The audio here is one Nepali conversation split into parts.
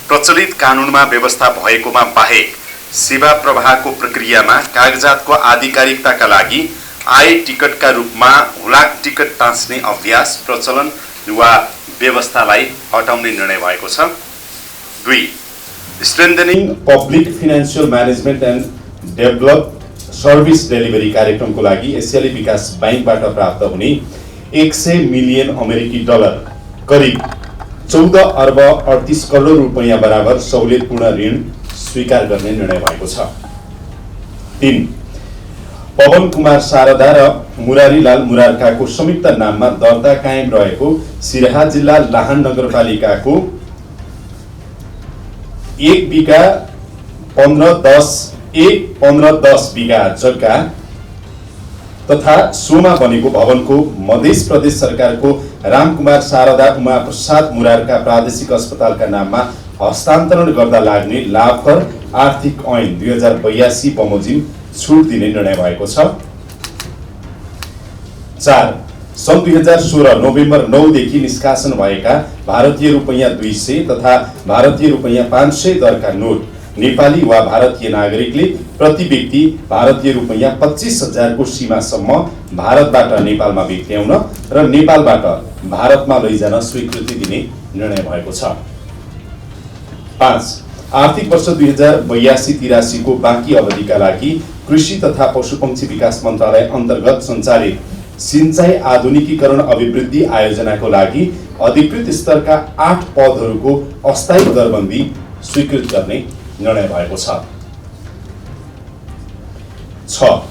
प्रचलित कानुनमा व्यवस्था भएकोमा बाहेक सेवा प्रवाहको प्रक्रियामा कागजातको आधिकारिकताका लागि आय टिकटका रूपमा हुलाक टिकट टाँच्ने अभ्यास प्रचलन वा व्यवस्थालाई हटाउने निर्णय भएको छ। 2. Strengthening public financial management and develop service delivery कार्यक्रमको लागि एसियाली विकास बैंकबाट प्राप्त हुने 100 मिलियन अमेरिकी डलर करिब 14 अर्ब 38 करोड रुपैयाँ बराबर सहुलियतपूर्ण ऋण स्वीकार गर्ने निर्णय भएको छ। 3. पवन कुमार शारदा र मुरारीलाल मुरारकाको संयुक्त नाममा दर्ता कायम रहेको सिराहा जिल्ला लाहान नगरपालिकाको 1 बिघा 15-10 बिघा जग्गा तथा सोमा बनेको भवनको मध्य प्रदेश सरकारको रामकुमार शारदा उमा प्रसाद मुरारका प्रादेशिक अस्पतालका नाममा हस्तान्तरण गर्दा लाग्ने लाभकर आर्थिक ऐन 2082 बमोजिम छुट दिने निर्णय भएको छ। 4. सन् 2016 नोभेम्बर 9 देखि निष्कासन भएका भारतीय रुपैयाँ 200 तथा भारतीय रुपैयाँ 500 दरका नोट नेपाली वा भारतीय नागरिकले प्रति व्यक्ति भारतीय रुपैयाँ 25,000 को सीमासम्म भारतबाट नेपालमा भित्र्याउन र नेपालबाट भारतमा लैजान स्वीकृति दिने निर्णय भएको छ। 5. आर्थिक वर्ष 2082-83 को बाँकी अवधिका लागि कृषि तथा पशुपक्षी विकास मन्त्रालय अन्तर्गत सञ्चालित सिंचाई आधुनिकीकरण अभिवृद्धि आयोजनाको लागि अधिकृत स्तरका 8 पदहरूको अस्थायी दरबन्दी स्वीकृत गर्ने निर्णय भएको छ। 6.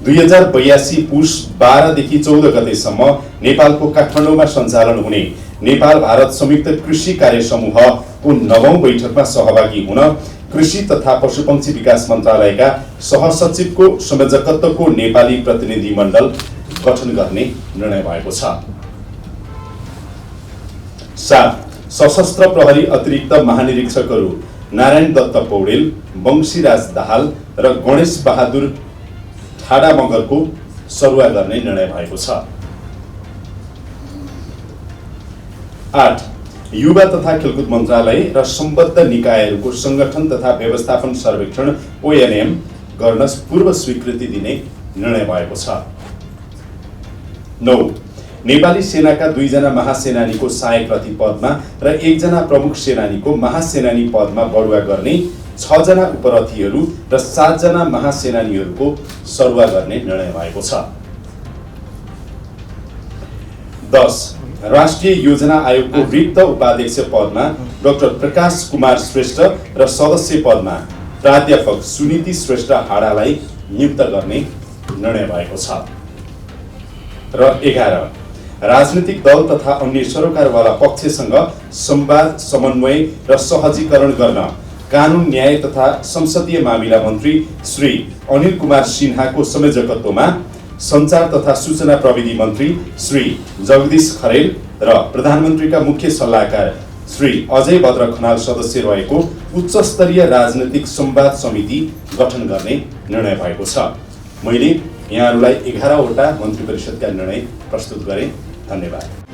2082 पुष 12 देखि 14 गतेसम्म नेपालको काठमाडौँमा सञ्चालन हुने नेपाल भारत संयुक्त कृषि कार्य समूहको 9औं बैठकमा सहभागी हुन कृषि तथा पशुपक्षी विकास मन्त्रालयका सहसचिवको संयोजकत्वको नेपाली प्रतिनिधि मण्डल गठन गर्ने निर्णय भएको छ। 7. सशस्त्र प्रहरी अतिरिक्त महानिरीक्षकहरू नारायण दत्त पौडेल, वंशीराज दाहाल र गणेश बहादुर ठाडा मगरको सरुवा गर्ने निर्णय भएको छ। 8. युवा तथा खेलकुद मन्त्रालय र सम्बद्ध निकायहरूको संगठन तथा व्यवस्थापन सर्वेक्षण ONM गर्न पूर्व स्वीकृति दिने निर्णय भएको छ। 9. नेपाली सेनाका 2 जना महासेनानीको सहायक प्रति पदमा र 1 जना प्रमुख सेनानीको महासेनानी पदमा बढुवा गर्ने 6 जना उपरथीहरू र 7 जना महासेनानीहरूको सरुवा गर्ने निर्णय भएको छ। 10. राष्ट्रिय योजना आयोगको रिक्त उपाध्यक्ष पदमा डाक्टर प्रकाश कुमार श्रेष्ठ र सदस्य पदमा प्राध्यापक सुनीति श्रेष्ठ हाडालाई नियुक्त गर्ने निर्णय भएको छ। र 11. राजनीतिक दल तथा अन्य सरोकारवाला पक्षसँग संवाद समन्वय र सहजीकरण गर्न कानून न्याय तथा संसदीय मामिला मन्त्री श्री अनिल कुमार सिन्हाको संयोजकत्वमा सञ्चार तथा सूचना प्रविधि मन्त्री श्री जगदीश खरेल र प्रधानमन्त्रीका मुख्य सल्लाहकार श्री अजय भद्र खनाल सदस्य रहेको उच्च स्तरीय राजनैतिक संवाद समिति गठन गर्ने निर्णय भएको छ। मैले यहाँहरूलाई 11 वटा मन्त्री परिषदका निर्णय प्रस्तुत गरेँ। धन्यवाद।